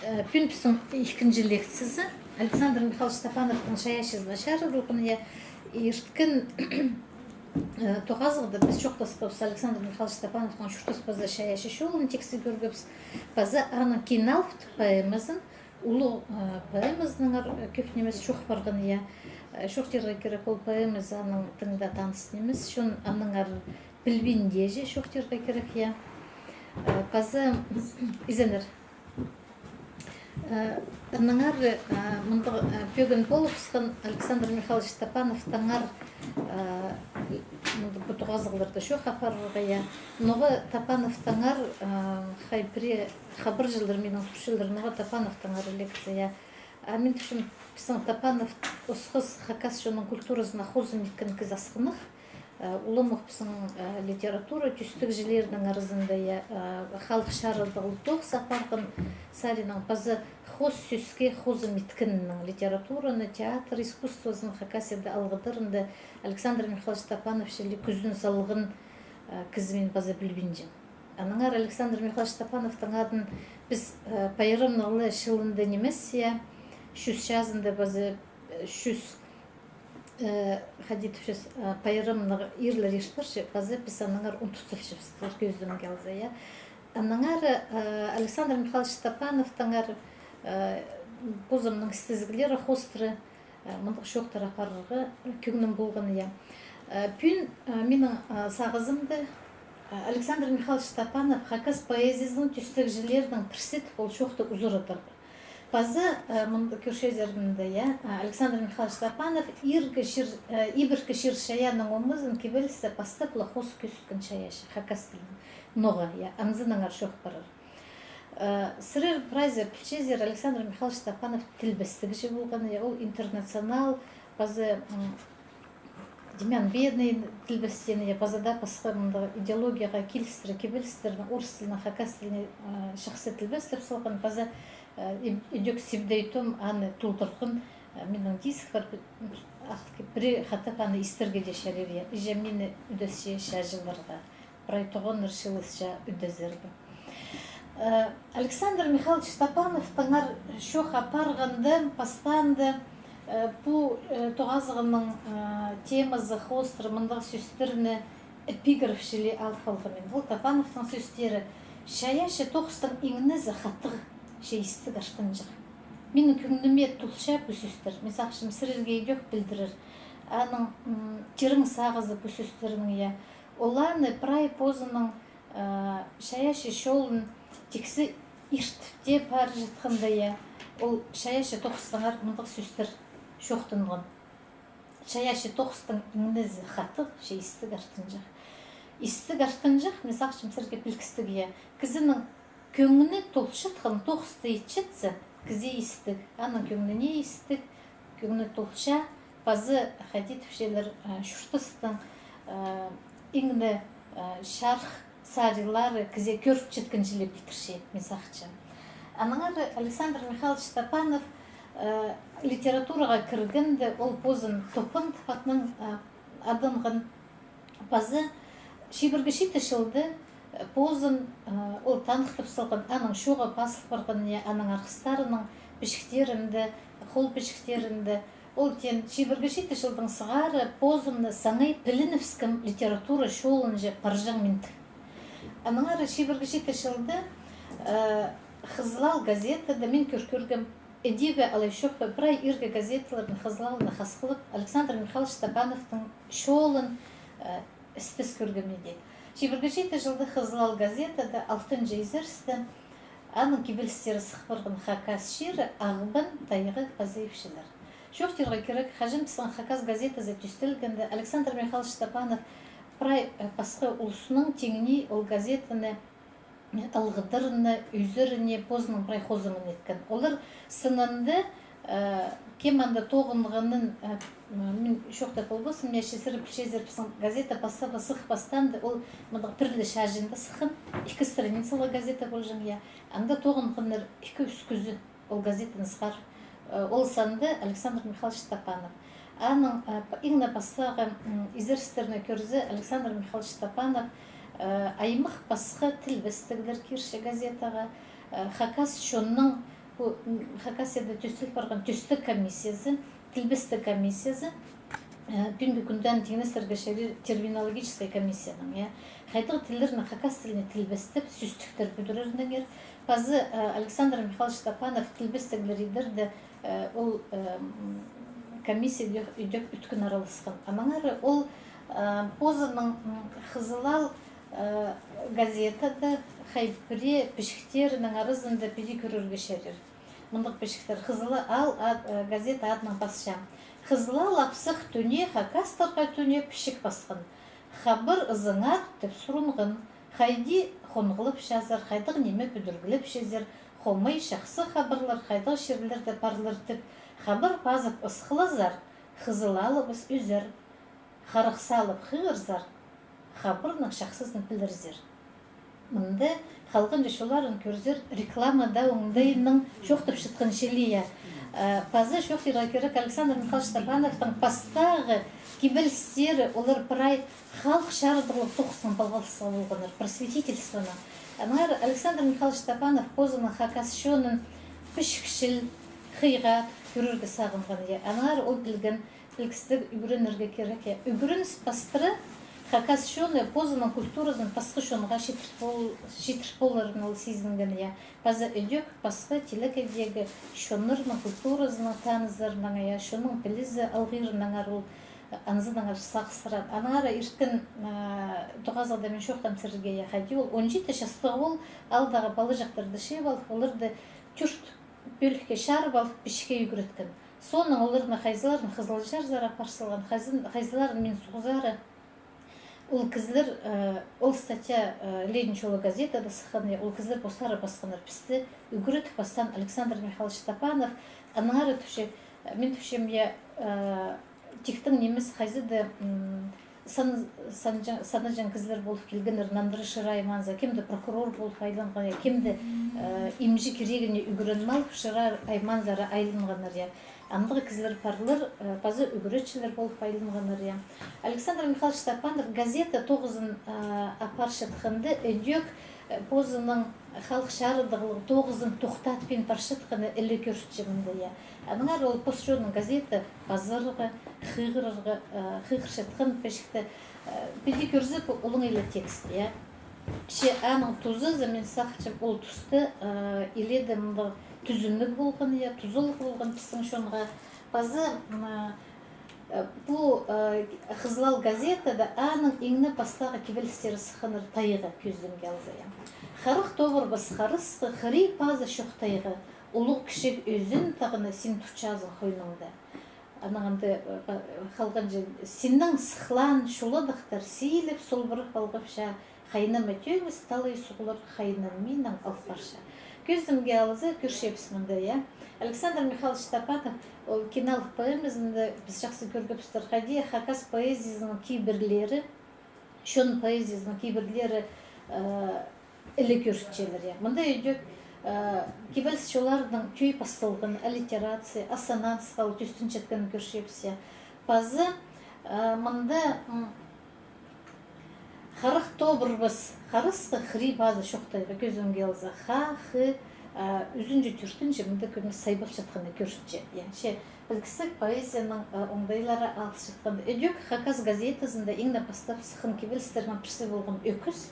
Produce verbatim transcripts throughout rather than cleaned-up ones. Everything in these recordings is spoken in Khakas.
Э, пӱӱн пістің ікінҷі лекциязы Александр Михайлович Топановтың чайаачызына чарыдылған, я, ирткен, э, тоғазығда піс чоохтасхабыс Александр Михайлович Топановтың чуртас паза чайаачы чолын тиксі кӧргебіс, паза аның «Киин алыптығ» поэмазын, улуғ, э, поэмазынаңар, э, кӧп нимес чоох парған, я. Э, чоохтирға кирек, ол поэмазы аның тың даа таныс нимес, чон аннаңар пілбинче, чоохтирға кирек, я. Э, паза, изеннер. Э, аннаңар, э, мындағ, э, пӧгін полыбысхан Александр Михайлович Топановтаңар, э, мындағ пу тоғазығларда чоох апарарға, я. Ноға Топановтаңар, э, хай пірее хабарҷылар минең сурчалар, ноға Топановтаңар лекция, я. А мин тіпчем, пістің Топанов осхас хакас чонның культуразына хозым иткен кізі асхынах. Э, уламох пістің, э, литература тӧстегҷілерінің аразында, я, э, халых чарыдығлығ тоғыс апарған саринаң, паза хоос сӧске хозым иткеннің, литератураны, театр искусствозын Хакасияда алғыдарында Александр Михайлович Топанов чіли кӱзін салған, э, кізі мин паза пілбинчем. Аннаңар Александр Михайлович Топановтың адын піс, э, пайрамнығ ла чылында нимес, я, чӱс чазында паза, э, чӱс э, хайди тіпчебіс, э, пайрамнығ иирлер иртірче, паза піс аннаңар унтут салчабыс, кӧзідімге алза, я. Аннаңар, э, Александр Михайлович Топановтаңар, э, позымның істезіглері хоостыра, э, мындағ чоохтар апарарға кӧңнім полған, я. Э, пӱӱн, э, минің, э, сағызымда, э, Александр Михайлович Топанов хакас поэзиязының тӧстегҷілерінің пірсі тіп ол чоохты узарадарға. Паза, э, мында кӧрчезер мында, я, а, Александр Михайлович Топанов иргі чир, э, ибіркі чир-чайаанның омазын кибелісте пастап ла хоза кӧзіткен чайаачы хакас тілінең. Ноға, я, анзынаңар чоох парар. Э, сірер прайзы пілчезер, Александр Михайлович Топанов тілбестегҷі полған, я, ол «Интернационал», паза, м, «Демьян Бедный» тілбестеен, я, паза даа пасха мындағ идеологияға килістіре кибелістерні орыс тілінең хакас тіліне, э, чахсы тілбестеп салған, паза, э, и-, идӧк Сибдей Том аны толдырған, э, минің диск пар, пі-, ах, пірее хатап аны истерге дее чарир, я, «Іҷем мині ӱдесче чааҷыларға». Прай тоғаннар чыылысча ӱдезерге. Э, Александр Михайлович Топановтаңар чоох апарғанда, пастаанда, э, пу, э, тоғазығының, э, темазы хоостыра мындағ сӧстерні эпиграф чіли алып алғам мин. Ол Топановтың сӧстері: «Чайаачы тоғыстың иңнезі хатығ, че истіг артынҷах». Минің кӧңніме толча пу сӧстер. Мин сағынчам, сірерге идӧк пілдірер. Аның, м, тирең сағызы пу сӧстернің, я. Ол аны прай позының, э, чайаачы чолын тиксі иртіп тее парчатханда, я, ол чайаачы тоғыстаңар мындағ сӧстер чоохтанған: «Чайаачы тоғыстың иңнезі хатығ, че истіг артынҷах». Истіг артынҷах, мин сағынчам, сірерге пілдістіг, я. Кізінің кӧңні толчатхан тоғысты итчетсе, кізее истіг, аның кӧңніне истіг, кӧңні толча, паза, хайди тіпчелер, э, чуртастың, э, иң не, э, чарых саринлары кізее кӧрінчеткенҷе ле пілдірче, мин сағынчам. Аннаңар Александр Михайлович Топанов, э, литератураға кіргенде, ол позын Топан тіп атнаң, э, аданған. Паза чибіргі читі чылда, э, позын, э, ол таныхтап салған, аның чооғы пазыл парған, я, аның арғыстарының пічіктерінде, хол пічіктерінде. Ол теен, чибіргі читі чылдаң сығара позымны саңай пілінібіскем литература чолынҷа парҷаң мин тіп. Аннаңар чибіргі читі чылда, э, «Хызыл аал» газетада мин кӧр-, кӧргем, іди бе алай чох па, прай иргі газеталарның «Хызыл аалны» хасхылап, Александр Михайлович Топановтың чолын, э, істес кӧргем іди. Чибіргі читі чылда «Хызыл аал» газетада алтынҷы изерісте аның кибелістері сых парған: «Хакас чирі», «Ағбан», «Тайға» паза ипчілер. Чоохтирға кирек, хаҷан пістің «Хакас» газетазы тӧстелгенде, Александр Михайлович Топанов прай, э, пасха улуснаң тиңней ол газетаны алғыдарына, ӧзеріне, позының прай хозымын иткен. Олар сынында, э, кем анда тоғынғанын, э, м, мин чоохтап полбаспын, я, че сірер пілчезер, пістің газета пастап сых пастаанда ол мындағ пір ле чааҷында сыххан, ікі страницалығ газета полҷаң, я. Анда тоғынғаннар ікі-ӱс кізі ол газетаны сығарып, э, ол санда Александр Михайлович Топанов. Аның, э, п-, иң не пастағы, м, изерістеріне кӧрзе, Александр Михайлович Топанов, э, аймах пасха тілбестеглер кирче газетаға, э, хакас чонның, Пу, м, Хакасияда тӧстел парған тӧстег комиссиязы, тілбестег комиссиязы, э, пӱӱнгі кӱнде аны тиңнестірерге чарир терминологическай комиссиянаң, я. Хайдағ тіллерні хакас тіліне тілбестеп, сӧстіктер пӱдірернеңер. Пазы, э, Александр Михайлович Топанов тілбестеглер идерде, э, ол, э, м, комиссия ідӧк, ідӧк ӱткін араласхан. Аннаңар ол, э, позының, м, Хызыл аал, э, газетада хай пірее пічіктерінің аразында піди кӧрерге чарир. Мындағ пічіктер. Хызыл аал ад-, э, газета адынаң пасчам. Хызыл аал апсах тӱне, хакастарға тӱне пічік пасхан. Хабар ызыңар тіп сурынған. Хайди хонғылапчазар, хайдағ ниме пӱдіргілепчезер, хомай чахсы хабарлар хайдағ чирлерде парлар тіп, хабар пазып ысхылазар, Хызыл аалыбыс ӧзер. Харах салып хығырзар, хабарның чахсызын пілерзер. Мында халғанҷы чолларын кӧрзер, рекламада оңдайынаң чоохтапчатхан чіли, я. Э, паза чоохтирға кирек, Александр Михайлович Топановтың пастағы кибелістері, олар прай халых чарыдығлығ тоғызынаң палғалыстығ полғаннар, просветительствонаң. Аннаңар Александр Михайлович Топанов позының хакас чонын пічікчіл, хыйға кӧрерге сағынған, я. Аннаңар ол пілген, пілістіг ӱгренерге кирек, я. Ӱгреніс пастыра хакас чоны позының культуразын пасха чонға читір пол-, читір поларын ол сизінген, я. Паза ідӧк пасха тилекейдегі чоннарның культуразынаң танызарынаң, я, чонның пілізі алғирынаңар ол, анзынаңар сағыссыраан. Аннаңар ирткен, а, тоғазығда мин чоохтаам сірерге, я, хайди ол он читі частығ ол аалдағы палаҷахтарды чыып алып, оларды тӧрт пӧлікке чарып алып, пічікке ӱгреткен. Соонаң оларны хайзыларын Хызылчарзар апар салған, хайзын-, хайзыларын Мин Суғзары. Ол кізілер, э, ол статья, э, «Ленин чолы» газетада сыххан, я, ол кізілер постары пасханнар. Пісті ӱгретіп пастаан Александр Михайлович Топанов, аннаңар тіпче, э, мин тіпчем, я, э, тиктең нимес, хайзы даа, м, сан-, санҷа-, санаҷаң кізілер полып килгеннер, нандыра чыра аймаанзар, кем дее прокурор полып айланған, я, кем дее, э, имҷі кирегіне ӱгреніп алып, чыра аймаанзар айланғаннар, я. Андағ кізілер парлар, э, паза ӱгретчілер полып айланғаннар, я. Александр Михайлович Топанов газета тоғызын, э, апарчатханда, ідӧк, э, позының халых чарыдығлығ тоғызын тохтатпин парчатханы іле кӧрінче мында, я. Аннаңар ол пос чонның газета пазарға, хығырарға, э, хығырчатхан пічікті, э, піди кӧрзе, пу олаңай ла текст, я. Че аның тузазы, мин сағынчам, ол туста, э, иледе мындағ тӱзімніг полған, я, тузалығ полған пістің чонға. Паза, м, э, пу, э, Хызыл аал газетада аның иң не пастағы кибелістері сыхханнар тайға, кӧзідімге алза, я. Харах тобырбас харасха, хыри пазы чох тайға, улуғ кічіг ӧзен тағны син тутчазың хойныңда. Анаң анда, э, па-, халғанҷы, синнең сыхлаан чуладахтар сиилеп, солбырап алғапча, хайнама тӧңіс талай суғлар хайнанминнаң алып парча. Кӧзідімге алза, кӧрчебіс мында, я. Александр Михайлович Топанов, ол «Киналығ» поэмазында піс чахсы кӧргебістір, хайди хакас поэзиязының кибірлері, чон поэзиязының кибірлері, э, іле кӧрінчелер, я. Мында ідӧк, э, кибеліс чолларының тӧӧй пасталған, аллитерация, ассонансха ол тӧстенчеткенін кӧрчебіс, я. Паза, э, мында, м, харах тобырбас харасха, хыри пазы чох тайға, кӧзідімге алза, ха, хы, э, ӱзінҷі, тӧртінҷі мында кӧмес сайбалчатханы кӧрінче, я. Че пілдістіг, поэзияның, э, оңдайлары алысчатхан. Ідӧк хакас газетазында иң не пастап сыххан кибелістернің пірсі полған «Ӧкіс».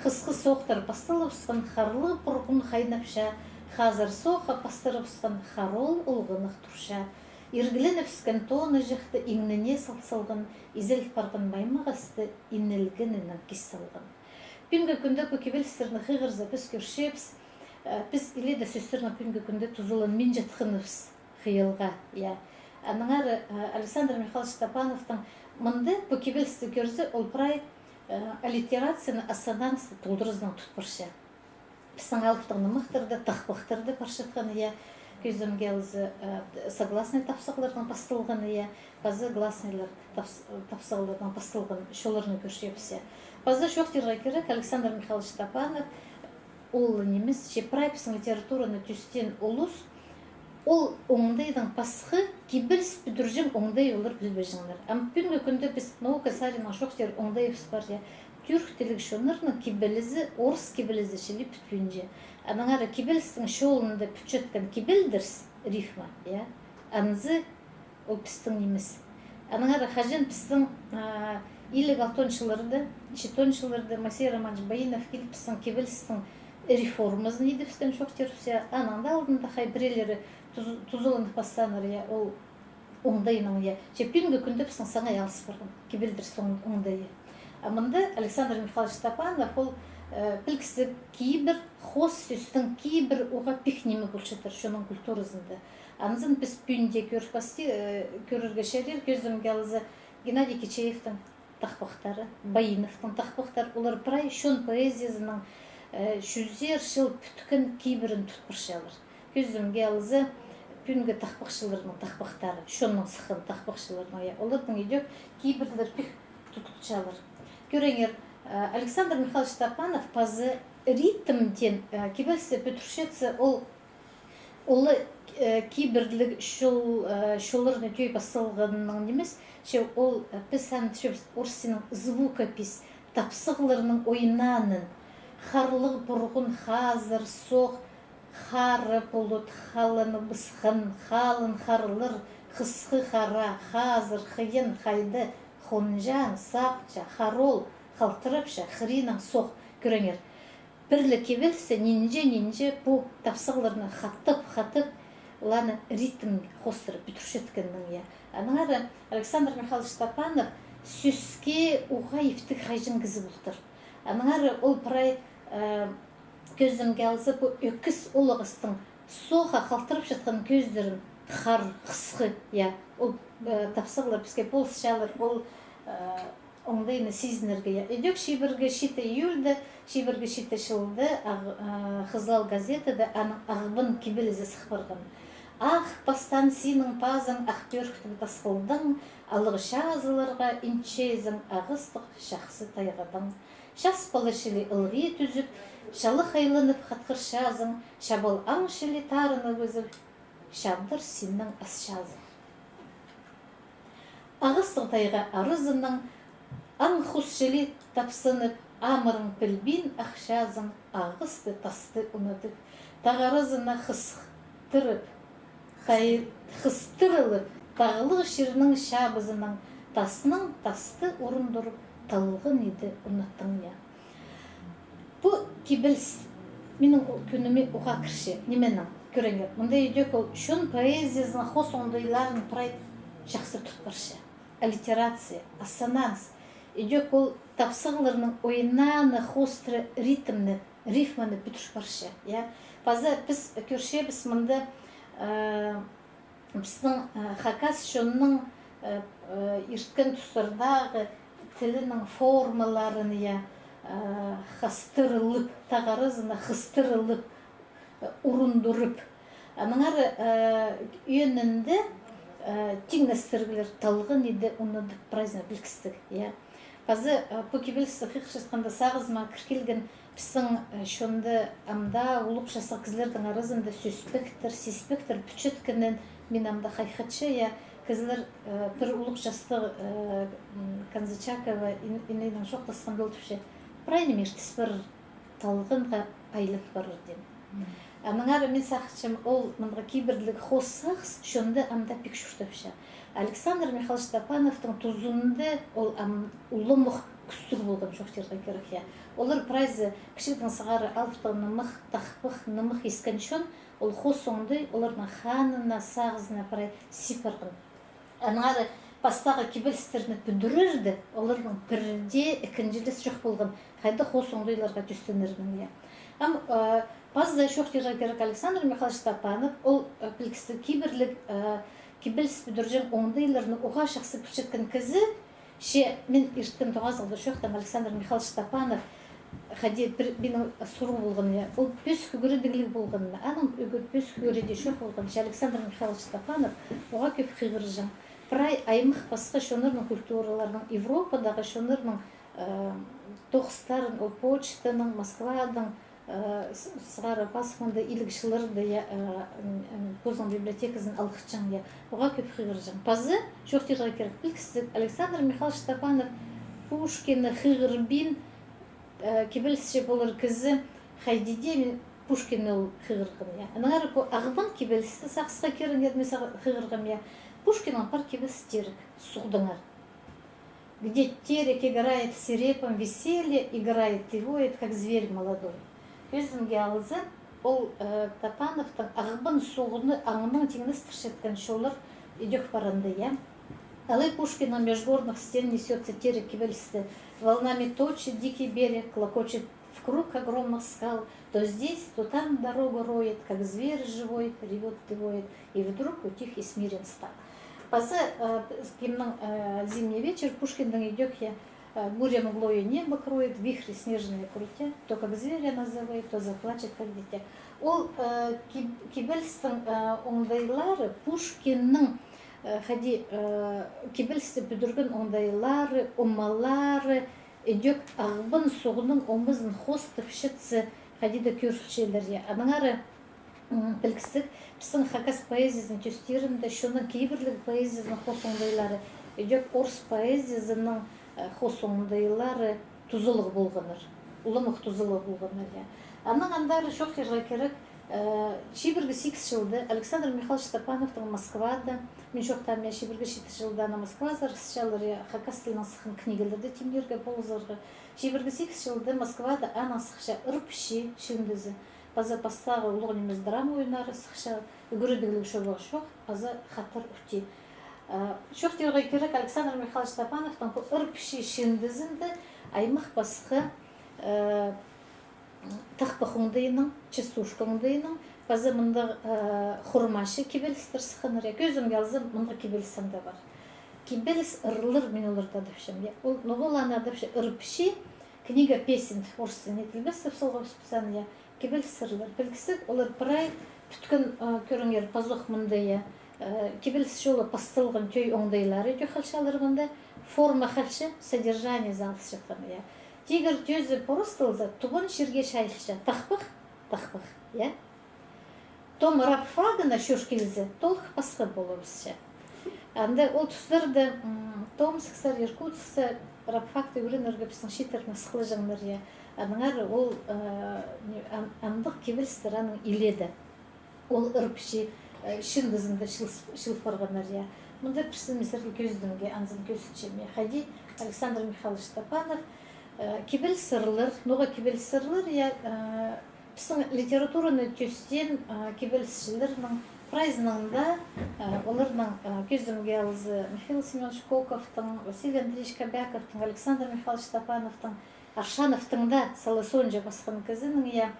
Хысхы соохтар пасталыбысхан, харлығ пурғун хайнапча, хазыр соохха пастырыбысхан, хара оол олғанах турча. Иргіленібіскен тоны чахты иңніне сал салған, изел парған маймағасты иннелгенінең кис салған. Пӱӱнгі кӱнде пу кибелістерні хығырза, піс кӧрчебіс, э, піс иледе сӧстернең пӱӱнгі кӱнде тузаланминчатханыбыс хыйалға, я. Аннаңар, э, Александр Михайлович Топановтың мында пу кибелісті кӧрзе, ол прай, э, аллитерацияны, ассонансты толдыразынаң тут парча. Пістің алыптығ нымахтарда, тахпахтарда парчатханы, я, кӧзідімге алза, э, согласный тапсағларнаң пасталғаны, я, паза гласныйлар тапс-, тапсағларнаң пасталған чолларны кӧрчебіс, я. Паза чоохтирға кирек, Александр Михайлович Топанов, ол ла нимес, че прай пістің литератураны тӧстеен улус, ол оңдайдаң пасха кибеліс пӱдірҷең оңдай олар пілбеҷеңнер. Ам пӱӱнгі кӱнде піс наука саринаң чоохтир оңдайыбыс пар, я. тӱрк тілліг чоннарның кибелізі орыс кибелізі чіли пӱтпинче. Аннаңар кибелістің чолында пӱтчеткен кибелдіріс, рифма, я, анзы ол пістің нимес. Аннаңар хаҷан пістің, а, иліг алтон чылларда, читон чылларда Моисей Романович Баинов киліп, пістің кибелістің реформазын идібіскен чоохтирбыс, я, аның даа алдында хай пірелері туз-, тузаланып пастааннар, я, ол оңдайнаң, я. Че пӱӱнгі кӱнде пістің саңай алыс парған кибелдіріс оң-, оңдайы. А мында Александр Михайлович Топанов, ол, э, пілдістіг, кибір хоос сӧстің кибір уғаа пик ниме полчатыр чонның культуразында. Анзын піс пӱӱнде кӧріп пасти-, э, кӧрерге чарир, кӧзідімге алза, Геннадий Кичеевтің тахпахтары, Баиновтың тахпахтары, олар прай чон поэзиязының, э, чӱзер чыл пӱткен кибірін тут парчалар. Кӧзідімге алза, пӱӱнгі тахпахчыларның тахпахтары, чоннаң сыххан тахпахчыларның, я, оларның идӧк кибірлер пик тутылчалар. Кӧріңер, э, Александр Михайлович Топанов пазы ритмдең, э, кибелісті пӱдірчетсе, ол, ол, э, кибірліг чол, э, чолларны тӧӧй пас салғаннаң нимес, че ол, э, піс аны тіпчебіс орыс тілінең звукопись, тапсағларның ойнаанын, харлығ пурғун, хазыр, соох, хара пулут, халыныбысхан, халын харлар, хысхы хара, хазыр, хыйын, хайда, хонҷаң, сапча, харол, халтырапча, хыринаң соох. Кӧріңер, пір ле кибелісте нинҷе-нинҷе пу тапсағларны хатап-хатап, оларны ритм хоостыра пӱдірчеткеннең, я. Аннаңар Александр Михайлович Топанов сӧске уғаа иптіг хайҷаң кізі полтыр. Аннаңар ол прай, э, кӧзідімге алза, пу ӧкіс ол ағастың сооға халтырапчатхан кӧзідерін, хар, хысхы, я, ол, э, тапсағлар піске полысчалар, ол, э, оңдайны сизінерге, я. Идӧк чибіргі читі июльда, чибіргі читі чылда ағ-, э, «Хызыл аал» газетада аның «Ағбан» кибелізі сых парған. Ах пастаан синің пазың ах пӧріктіг тасхылдаң, алығ чазыларға инчезің, ағастығ чахсы тайғадаң. Час пала чіли ылғи тӱзіп, чалахайланып хатхырчазың, чабал аң чіли тарынып ызып, чабдар синнең асчазың. Ағастығ тайға аразынаң аң-хус чіли тапсанып, амырың пілбин ахчазың, ағасты, тасты унадып, тағ аразына хыстырып, тай-, хыстырылып, тағлығ чирнің чабызынаң таснаң тасты урындырып, талған иді унаттың, я. Пу кибеліс минің у-, кӧңніме уғаа кірче. Нименең? Кӧріңер, мында идӧк ол чон поэзиязының хоос оңдайларын прай чахсы тут парча. Аллитерация, ассонанс. Идӧк ол тапсағларның ойнааны хоостыра ритмні, рифманы пӱдір парча, я. Паза піс кӧрчебіс мында, э, пістің, э, хакас чонның, э, э, ирткен тустардағы тілінің формаларын, я, э, хыстырылып, тағ аразына хыстырылып, э, урындырып. Аннаңар, э, ӧӧнінде, э, тиңнестіріглер талған иді, уны даа прайзына пілдістіг, я. Паза, э, пу кибелісті хығырчатханда сағызыма кір килген пістің, э, чонда ам даа улуғ частығ кізілердің аразында сӧспектер, сиспектер пӱтчеткенін мин ам даа хайхатчам, я, кізілер, э, пір улуғ частығ, э, м, Канзычакова ин-, инейнең чоохтасханда ол тіпче: прай ниме иртіс парар, талғанға айлан парар, теен. Мгм. Аннаңар мин сағынчам, ол мындағ кибірліг хоос сағыс чонда ам даа пик чуртапча. Александр Михайлович Топановтың тузында ол ам уламох кӱстіг полған, чоохтирға кирек, я. Олар прайзы кічігдең сығара алыптығ нымах, тахпах, нымах искен чон, ол хоос оңдай оларның ханына, сағызына прай сип парған. Аннаңар пастағы кибелістерні пӱдірерде оларның пірдее ікінҷілес чох полған, хайдағ хоос оңдайларға тӧстенерін, я. Ам, э, паза чоохтирға кирек, Александр Михайлович Топанов, ол, э, пілдістіг, кибірліг, э, кибеліс пӱдірҷең оңдайларны уғаа чахсы пілчеткен кізі, че мин ирткен тоғазығда чоохтаам, Александр Михайлович Топанов, хайди пір минің сурығ полған, я, ол пӧзік ӱгредігліг полған ма, аның ӱгре-, пӧзік ӱгредіг чох полған, че Александр Михайлович Топанов уғаа кӧп хығырҷаң. Прай аймах пасха чоннарның культураларының, Европадағы чоннарның, э, тоғыстарын, ол почтаның, Москвадаң, э, с-, сығара пазох мында иліг чылларда, я, э, м, м, позының библиотеказын алғытчаң, я, уғаа кӧп хығырҷаң. Паза чоохтирға кирек, пілдістіг, Александр Михайлович Топанов Пушкинні хығырбин, Э, кибелісчі полар кізі хайди дее, мин Пушкинні ол хығырғам, я. Аннаңар пу Ағбан кибелісті сағысха киріңер, мин сағ-, хығырғам, я. Пушкиннің пар кибеліс тирік, суғдаңар. Где терек играет с серпом, веселье играет и воет, как зверь молодой. Кӧзімге алза, ол, э, Топановтың Ағбан суғны аңнаң тиңнестірчеткен чоллар идӧк пар анда, я. Алай Пушкиннің «Меж горных стен несётся терек» кибелісте: волнами точит дикий берег, клокочет в круг огромных скал, то здесь, то там дорогу роет, как зверь живой, ревёт и воет, и вдруг утих и смирен стал. Паза, э, кемнің, э, «Зимний вечер» Пушкиннің идӧк, я, э, буря мглою небо кроет, вихри снежные крутя, то как зверь она завоет, то заплачет, как дитя. Ол, э, ки-, кибелістің, э, оңдайлары, Пушкиннің, э, хайди, э, кибелісті пӱдірген оңдайлары, омалары, идӧк Ағбан суғның омазын хоостапчатса, хайди даа кӧрілчелер, я. Аннаңар, м, пілдістіг, пістің хакас поэзиязының тӧстерінде чонның кибірліг поэзиязының хоос оңдайлары, идӧк орыс поэзиязының, э, хоос оңдайлары тузалығ полғаннар, уламох тузалығ полғаннар, я. Анаң андар чоохтирға кирек, э, чибіргі сигіс чылда Александр Михайлович Топановтың Москвада, мин чоохтаам, я, чибіргі читі чылда аны Москвазар ысчалар, я, хакас тілінең сыххан книгаларды тимнирге полызарға. Чибіргі сигіс чылда Москвада аның сыхча «Ыр пічии» чыындызы. Паза пастағы улуғ нимес драма ойыннары сыхча, ӱгредігліг чобағы чох, паза хатыр ӱти. А, чоохтирға кирек, Александр Михайлович Топановтың пу «Ыр пічии» чыындызында аймах-пасха, э, тахпах оңдайынаң, частушка оңдайынаң, паза мындағ, э, хормачы кибелістер сыхханнар, я. Кӧзімге алзам, мындағ кибеліс анда пар. Кибеліс ырлар, мин оларны адапчам, я. Ол, ноға оларны адапча, «Ыр пічии», книга песен, орыс тіліне тілбестеп салғабыс піс аны, я. Кибеліс ырлар. Пілдістіг, олар прай пӱткен, э, кӧріңер, пазох мында, я, э, кибеліс чолы пасталған тӧӧй оңдайлары идӧк халчалар мында, форма халча, содержаниезі алысчатхан, я. Тигір тӧзі порасталза, тубан чирге чайылча, тахпах, тахпах, я. Том рабфагына чӧр килзе, толых пасха полыбысча. Анда ол тустарда, м, Томсксар, Иркутсксар рабфакты ӱгренерге пістің чииттерні сыхлаҷаңнар, я. Аннаңар ол, э, не, ан-, андағ кибелістер аның иледе. Ол «Ыр пічии», э, чыындызында чыл-, чыл парғаннар, я. Мында пірсін мин сірерге кӧзідімге, анзын кӧзітчем, я. Хайди Александр Михайлович Топанов, э, кибеліс ырлар, ноға кибеліс ырлар, я, э, пістің литератураны тӧстеен, а, кибелісчілернің прайзының даа, а, оларның, а, кӧзідімге алза, Михаил Семёнович Коковтың, Василий Андреевич Кобяковтың, Александр Михайлович Топановтың, Аршановтың даа сала соонҷа пасхан кізінің, я,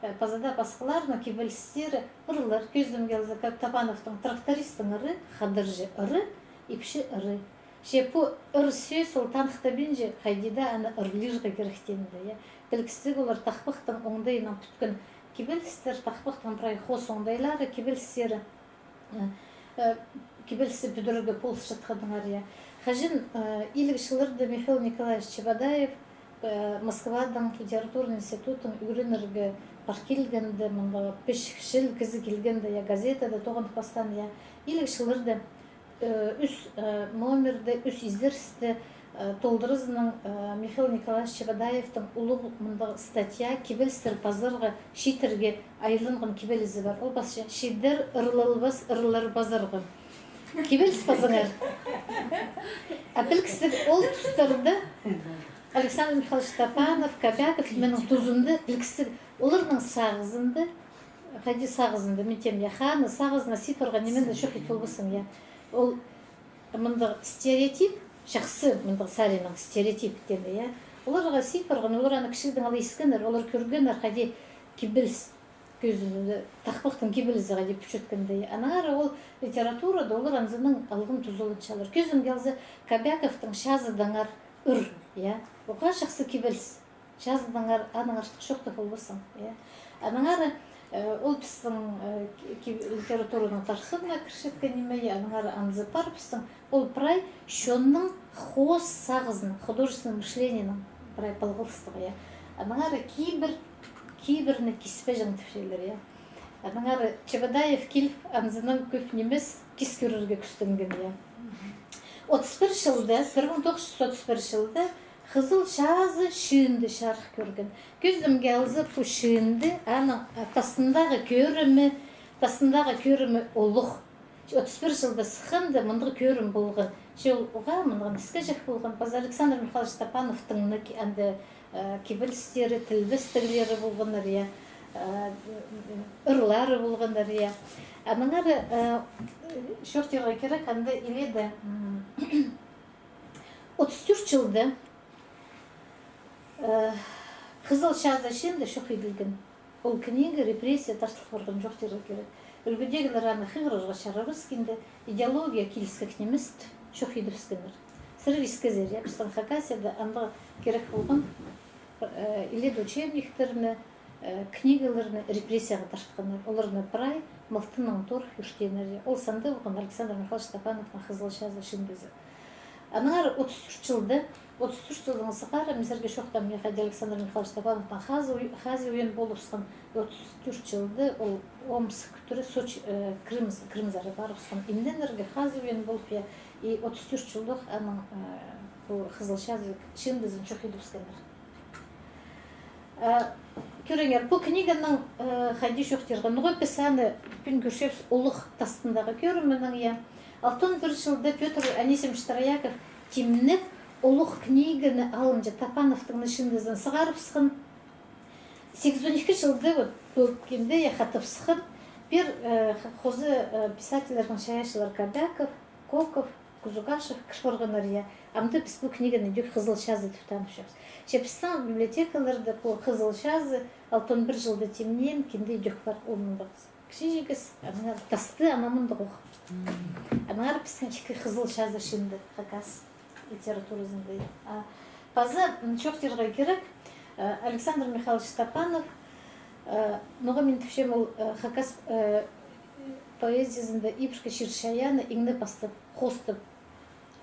э, паза даа пасхаларның кибелістері ырлар, кӧзідімге алза, Ка-, Топановтың «Трактористтің ыры», «Хадарҷы ыры», «Ипчі ыры». Че пу ыр сӧс ол таныхтабинча, хайди даа аны ырлирға киректенді, я. Пілдістіг, олар тахпахтың оңдайынаң пӱткен кибелістер, тахпахтың прай хоос оңдайлары, кибелістері, э, э, кибелісті пӱдірерге полысчатханнар, я. Хаҷан, э, иліг чылларда Михаил Николаевич Чебодаев, э, Москвадаң литературный институттаң ӱгренерге пар килгенде, мында пічікчіл кізі килгенде, я, газетада тоғынып пастаан, я, иліг чылларда э, ӱс, э, номерде, ӱс изерісте, э, толдыразынаң, э, Михаил Николаевич Чебодаевтің улуғ мындағ статья, кибелістер пазарға чииттерге айланған кибелізі пар. Ол пасча: «Чииттер ырлалбас, ырлар пазарға». Кибеліс пазыңар. А пілдістіг, ол тустарда Александр Михайлович Топанов, Кобяков, минің тузымда, пілдістіг, оларның сағызында, хайди сағызында, мин теем, я, ханы сағызына сыйпарға ниме дее чох ит полбассың, я. Ол мындағ стереотип, чахсы мындағ саринаң стереотип теем, я. Оларға сыйпарған, олар аны кічігдең ала искеннер, олар кӧргеннер, хайди кибеліс кӧзіділді, тахпахтың кибелізі хайди пӱтчеткенде, я. Аннаңар ол литературада олар анзынаң алғым тузаланчалар. Кӧзімге алза, Кобяковтың «Чазыдаңар ыр», я. Оға чахсы кибеліс. Чазыдаңар, аның артых чоохтап полбассың, я. Аннаңар, э, ол пістің, э, ки-, ки-, литератураның тархынына кірчеткен ниме, я, аннаңар анзы пар пістің. Ол прай чонның хоос сағызын, художественный мышлениенің прай палғалыстығы, я. Аннаңар кибір, кибірні киспеҷең тіпчелер, я. Аннаңар Чебодаев киліп, анзынаң кӧп нимес кис кӧрерге кӱстенген, я. Отыс пір чылда, пір муң тоғыс чӱс отыс пір чылда Хызыл чазы чыынды чарых кӧрген. Кӧзідімге алза, пу чыынды, аның, а, тастындағы кӧрімі, тастындағы кӧрімі улуғ. Отыс пір чылда сыхханда мындағ кӧрім полған. Че ол уғаа мынған іскеҷек полған. Паза Александр Михайлович Топановтың ны ки-, анда, э, кибелістері, тілбестеглері полғаннар, я, э, ырлары полғаннар, я. Аннаңар, э, чоохтирға кирек, анда иледе, м, отыс тӧрт чылда, э, Хызыл чазы чыынды чох иділген. Ол книга репрессия тартыл парған, чоохтирға кирек. Ӱлгӱдегілер аны хығырарға чарабас кинде, идеология киліскен нимес, чох идібіскеннер. Сірер искезер, я, пістің Хакасияда андағ кирек полған, э, иледе учебниктерні, э, книгаларны репрессияға тартханнар. Оларны прай мылтынаң турып ӱртееннер. Ол санда полған Александр Михайлович Топановтың Хызыл чазы чыындызы. Аннаңар отыс тӧрт чылда, отыс тӧрт чылдаң сығара, мин сірерге чоохтаам, я, хайди Александр Михайлович Топановтың хазии уй-, хазии уйан полыбысхан, отыс тӧрт чылда ол Омск тӱре, Сочи, э, Крым, Крымзар парыбысхан. Имненерге хазии уйан полып, я, и отыс тӧрт чылдох аның, э, пу Хызыл чазы чыындызын чох идібіскеннер. Э, кӧріңер, пу книганың, э, хайди чоохтирға, ноға піс аны пӱӱн кӧрчебіс улуғ тастындағы кӧрімінең, я. Алтон пір чылда Пётр Анисимович Трояков тимнеп, улуғ книганы алынҷа Топановтың ны чыындызын сығарыбысхан. Сигізон ікі чылда вот пу кинде, я, хатап сыххан. Пір, э, х-, хоза, э, писательлернің чайаачылары Кобяков, Коков, Кузугашев кір парғаннар, я. Амды піс пу книганы идӧк Хызыл чазы тіп таныбысчабыс. Че пістің библиотекаларда пу Хызыл чазы алтон пір чылда тимнеен кинде идӧк пар, ол мындағ кічіҷек, аннаңар тасты ана мындағ ох. Аннаңар пістің ікі Хызыл чазы чыынды хакас литературазында. А паза, м, чоохтирға кирек, э, Александр Михайлович Топанов, э, ноға мин тіпчем, ол, э, хакас, э, поэзиязында ибіркі чир-чайаанны иң не пастап хоостап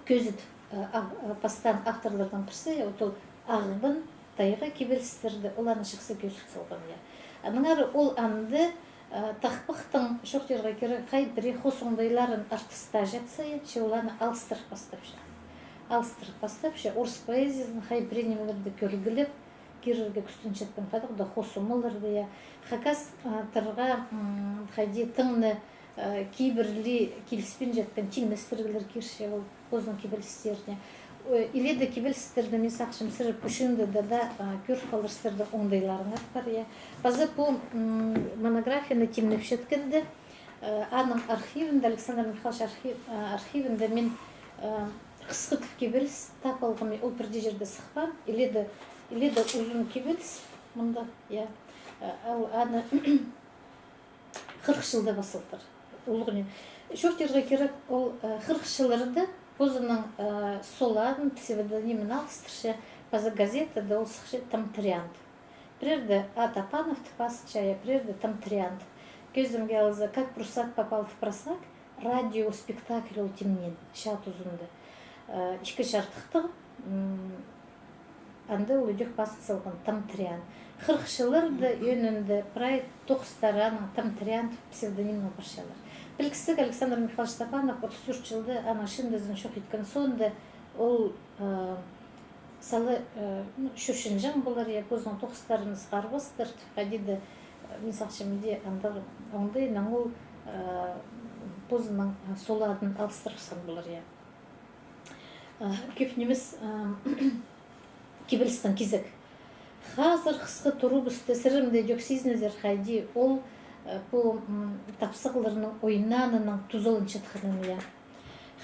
кӧзіт, э, ав-, э, пастаан авторлардаң пірсі, вот ол «Ағбан», «Тайға» кибелістерді, ол аны чахсы кӧзіт салған, я. Аннаңар ол анда, э, тахпахтың, чоохтирға кирек, хай пірее хос оңдайларын артыстаҷатса, я, че ол аны алыстырып пастапча. Алыстырып пастапча, орыс поэзиязын хай пірее нимелерді кӧргілеп, кирерге кӱстенчеткен, хайдағ-да хос омаларды, я. Хакас, а, тарға, м, хайди тың на, а, кибірлі киліспинчеткен тиңнестіріглер кирче ол позының кибелістеріне. Э, иледе кибелістерні, мин сағынчам, сірер пу чыынды даа, а, кӧріп аларзар, сірернің оңдайларыңар пар, я. Паза пу, м, монографияны тимнепчеткенде, э, аның архивінде, Александр Михайлович архив-, а, архивінде мин, э, хысхы тіп кибеліс таап алғам, ол пірдее чирде сыхпаан, иледе, иледе узун кибеліс, мында, я. Э, ол аны хырых чылда пазылтыр. Улуғ ни. Чоохтирға кирек, ол, э, хырых чылларда позының, э, соладын, псевдонимін алыстырча, паза газетада ол сыхча Томтриант. Пірееде А. Топанов тіп пазылча, я, пірееде Томтриант. Кӧзідімге алза, «Как прусак попал в просак», радиоспектакль ол тимнеен, чаа тузында. Э, ікі чардыхтығ, м, анда ол идӧк пазын салған, Томтриант. Хырых чылларда ӧӧнінде прай тоғыстары аның Томтриант псевдонимнең парчалар. Пілдістіг, Александр Михайлович Топанов отыс тӧрт чылда аның чыындызын чох иткен соонда ол, э, сала, э, ну, чӧрченҷең полар, я, позының тоғыстарын сығарбастар, хайди даа, э, мин сағынчам, иди андағ оңдайнаң ол, э, позының, э, соладын алыстырыбысхан полар, я. Э, кӧп нимес, э, кибелістең кизек. Хазыр хысхы турыбысты, сірер дее идӧк сизінерзер, хайди ол, э, пу, м, тапсағларның ойнанынаң тузаланчатханын, я.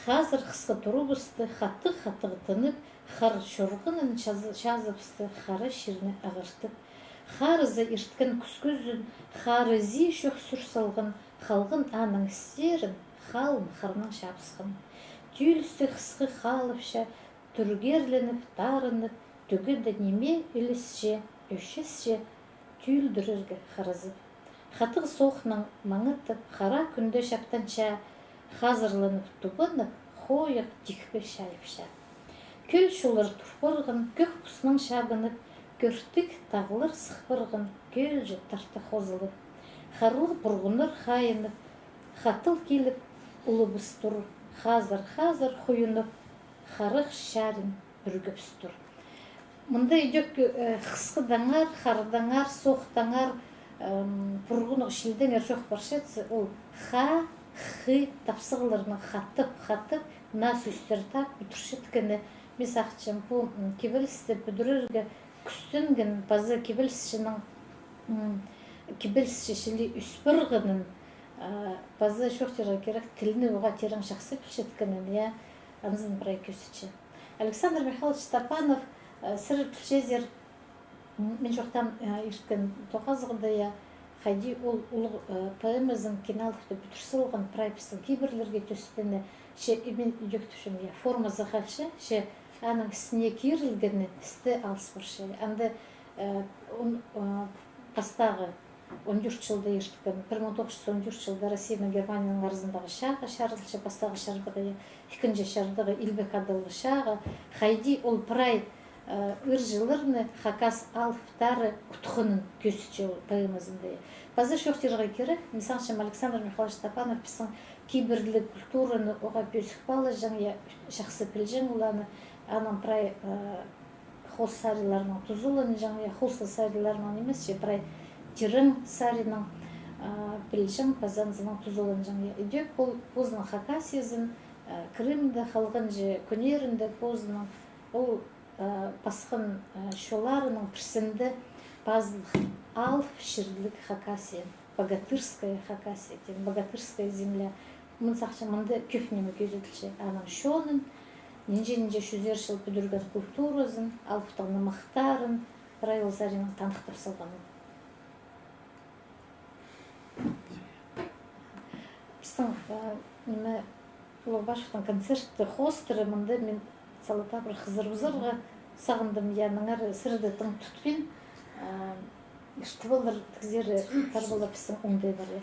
Хазыр хысхы турыбысты, хатығ-хатығ тынып, хар чорғанын чазы-, чазыбысты, хара чирні ағартып. Харызы ирткен кӱс кӱзін, харызы чох сур салған, халған аның істерін, халын харнаң чабысхан. Тӱӱлісті хысхы халыпча, тӱргерленіп, тарынып, тӱгӱде ниме ӧлісче, ӧчесче, тӱӱлдірерге харазып. Хатығ соохнаң маңытып, хара кӱнде чаптанча, хазырланып, тубанып, хойығ тикпе чайыпча. Кӧл чулар тур парған, кӧк пуснаң чабынып, кӧртік тағлар сых парған, кӧлҷе тарта хозылып. Харлығ пурғуннар хайынып, хатыл киліп, улыбыс тур, хазыр-хазыр хуйынып, харах чарин пӱргебіс тур. Мында идӧк, э, хысхыдаңар, хардаңар, соохтаңар, м, пурғунығ, чилдеңер чох парчатса, ол ха, хы тапсағларны хатап, хатап, мына сӧстер тап пӱдірчеткені. Мин сағынчам, пу, м, кибелісті пӱдірерге кӱстенген паза кибелісчінің, м, кибелісчі чіли ӧс парғанын, а, паза чоохтирға кирек, тілні уғаа тирең чахсы пілчеткенін, я, анзын прай кӧзітче. Александр Михайлович Топанов, э, сірер пілчезер, м, мин чоохтаам, э, ирткен тоғазығда, я, хайди ол улуғ, э, поэмазын Кин алыпты пӱдір салған, прай пістің кибірлерге тӧстене, че, и мин идӧк тіпчем, я, формазы халча, че аның істіне кирілгені істі алыс парча. Анда, э, он, э, пастағы он тӧрт чылда ирткен, пір муң тоғыс чӱс он тӧрт чылда Россияның Германияның аразындағы чааға чарылча, пастағы чардығы, я, ікінҷі чардығы, илбек адалғы чааға, хайди ол прай, э, ырҷыларны хакас алыптары утханын кӧзітче ол поэмазында, я. Паза чоохтирға кирек, мин сағынчам, Александр Михайлович Топанов пістің кибірліг культураны уғаа пӧзік паалаҷаң, я, чахсы пілҷең ол аны, аның прай, э, хоос сариннарынаң тузаланҷаң, я, хоос сариннарынаң нимес, че прай тирең саринаң, а, пілҷең, паза анзынаң тузаланҷаң, я. Идӧк ол позының Хакасиязын, а, Крымда, халғанҷы кӱннерінде позының ол, а, пасхан, а, чолларының пірсінде пазылған алып чирліг Хакасия, богатырская Хакасия, тем, богатырская земля. Мин сағынчам, мында кӧп ниме кӧзіділче. Аның чонын, нинҷе-нинҷе чӱзер чыл пӱдірген культуразын, алыптың нымахтарын, прай ол саринаң таныхтап салғанын. Пістің, э, ниме, Улуғбашевтің концертті хоостыра, мында мин салата пір хызыр узарға сағындым, я, аннаңар сірерді тың тутпин, э, ишті полар, тігзері пар полар, пістің оңдай пар, я.